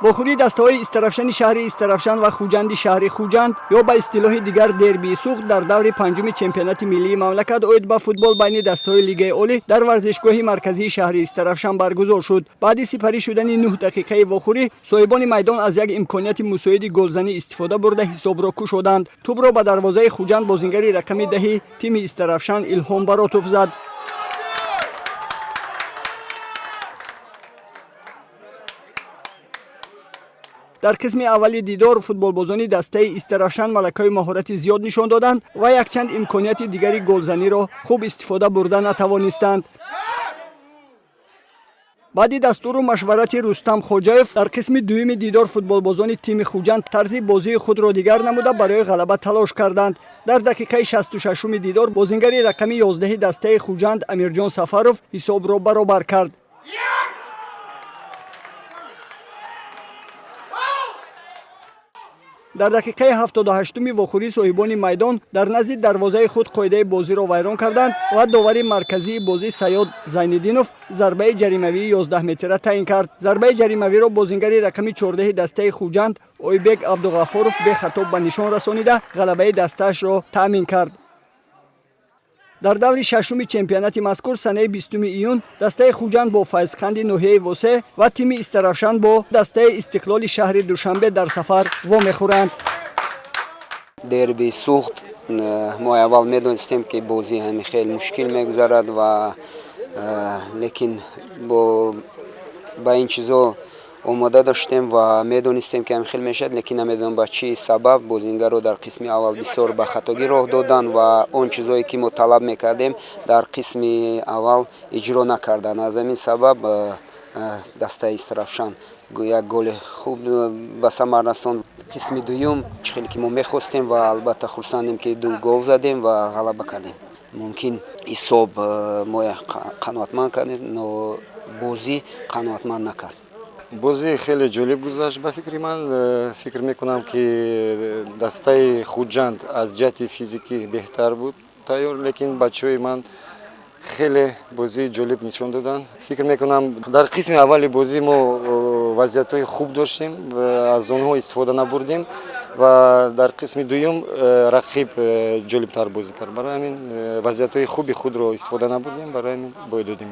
Вохӯрии дастаҳои Истаравшани шаҳри Истаравшан ва Хуҷанди шаҳри Хуҷанд ё ба истилоҳи дигар дербии Суғд дар даври панҷуми чемпионати миллии мамлакат оид ба футбол байни дастаҳои Лигаи Олӣ дар варзишгоҳи марказии шаҳри Истаравшан баргузор шуд. Баъди сипарӣ шудани 9 дақиқаи вохӯрӣ, соҳибони майдон аз як имконияти мусоиди голзанӣ истифода бурда, ҳисобро кушоданд. Тӯбро ба дарвозаи Хуҷанд бозингари рақами 10-и тими Истаравшан Илҳом Баротов зад. Дар қисми аввали дидор футболбозони дастаи Истаравшан малакаҳои маҳорати зиёд нишон доданд ва якчанд имконияти дигари голзаниро хуб истифода бурда натавонистанд. Баъди дастуру машварати Рустам Хоҷаев, дар қисми дуюми дидор футболбозони тими Хуҷанд тарзи бозии худро дигар намуда, барои ғалаба талош карданд. Дар дақиқаи 66-уми дидор бозингари рақами 11-и дастаи Хуҷанд Амирҷон Сафаров ҳисобро баробар кард. Дар дақиқаи 78-уми вохӯрӣ соҳибони майдон дар назди дарвозаи худ қоидаи бозиро вайрон карданд ва довари марказии бозӣ Саёд Зайниддинов зарбаи ҷаримавии 11 метра таъин кард. Зарбаи ҷаримавиро бозингари рақами 14-и дастаи Хуҷанд Ойбек Абдуғаффоров бехато ба нишон расонида, ғалабаи дастаашро таъмин кард. Дар даври шашуми чемпионати мазкур санаи 20 июн дастаи Хуҷанд бо Файзқанди ноҳияи Восе ва тими Истаравшан бо дастаи Истиқлоли шаҳри Душанбе дар сафар вомехӯранд. Дерби Суғд, мо аввал медонистем, ки бозӣ ҳами хеле мушкил мегузарад, ва лекин ба ин чизо омода доштем ва медонистем, ки ҳамин хел мешавад, лекин намедонам, ба чӣ сабаб бозингарро дар қисми аввал бисёр ба хатогӣ роҳ доданд ва он чизое, ки мо талаб мекардем, дар қисми аввал иҷро накарданд. Аз ҳамин сабаб дастаи Истаравшан як голи хуб ба самар расонд. Қисми дуюм чӣ хеле ки мо мехостем, ва албатта хурсандем, ки ду гол задем ва ғалаба кардем. Мумкин, ҳисоб мо қаноатманд кардем, но бозӣ қаноатманд накард. Бозӣ хеле ҷолиб гузашт. Ба фикри ман, фикр мекунам, ки дастаи Хуҷанд аз ҷиҳати физикӣ беҳтар буд тайёр, лекин бачаҳои ман хеле бозии ҷолиб нишон доданд. Фикр мекунам, дар қисми аввали бозӣ мо вазъиятҳои хуб доштем, аз онҳо истифода набурдем, ва дар қисми дуюм рақиб ҷолибтар бозӣ кард, барои ҳамин вазъиятҳои хуби худро истифода набурдем, барои ҳамин бой додем.